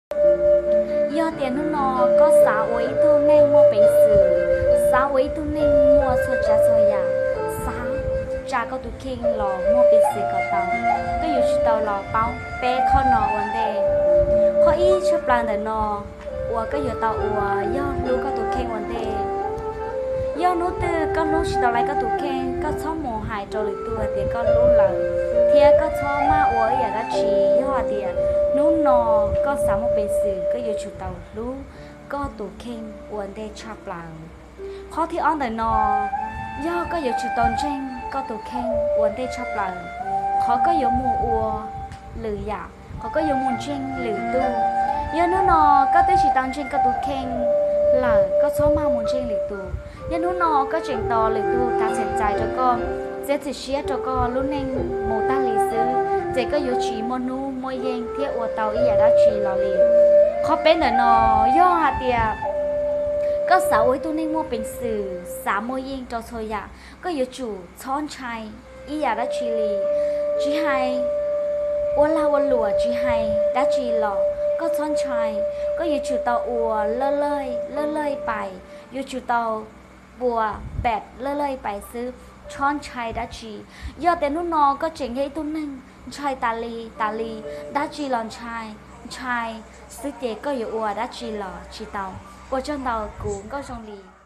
Yog tias hnub no koj xav ua ib tug neeg muaj peev xwm, xav ua ib tug neeg muaj txhua tsav txhua yam, xav tsa koj tus kheej los muaj peev xwm kom tau, koj yuav tsum tau los paub peb qhov no ua ntej. Qhov ib tshaj plaws ntawm no uas koj yuav tau ua yog hlub koj tus kheej ua ntej. Yog hnub twg koj hlub tsis tau laiv koj tus kheej, koj txhob mus hais rau lwm tus hais tias koj hlub lawm, thiab koj txhob maj ua ib yam dab tsi. Yog hais tias hnub no koj xav muaj peev xwm, koj yuav tsum tau hlub koj tus kheej ua ntej tshaj plaws. Qhov thib ob ntawm no, yog koj yuav tsum tau ntseeg koj tus kheej ua ntej tshaj plaws, qhov koj yuav mus ua lwm yam, qhov koj yuav mus ntseeg lwm tus. Yog hnub no koj twb tsis tau ntseeg koj tus kheej lawm, koj txhob maj mus ntseeg lwm tus. Yog hnub no koj tseem tos lwm tus kav txhim txais rau koj, txiav txim siab rau koj lub neej mus tag li xwb, ces koj yuav tsis muaj hnub muaj yeej thiab ua tau ib yam dab tsi los li. Qhov peb ntawm no, yog hais tias koj xav ua ib tug neeg muaj peev xwm, xav muaj yeej rau txhua yam, koj yuav tsum txhob ntshai ib yam dab tsi li. Tsis hais ua lag ua luam, tsis hais dab tsi los koj txhob ntshai. Koj yuav tsum tau ua lawj lawj, lawj lawj pais, yuav tsum tau puas pem lawj lawj pais xwb, txhob ntshai dab tsi. Yog tias hnub no koj tseem yog ib tug neeg ntshai tas li tas li, dab tsi los ntshai, ntshai xwb ces koj yuav ua dab tsi los tsis tau. Ua tsaug ntau, kuv Nkauj Zoo Lis.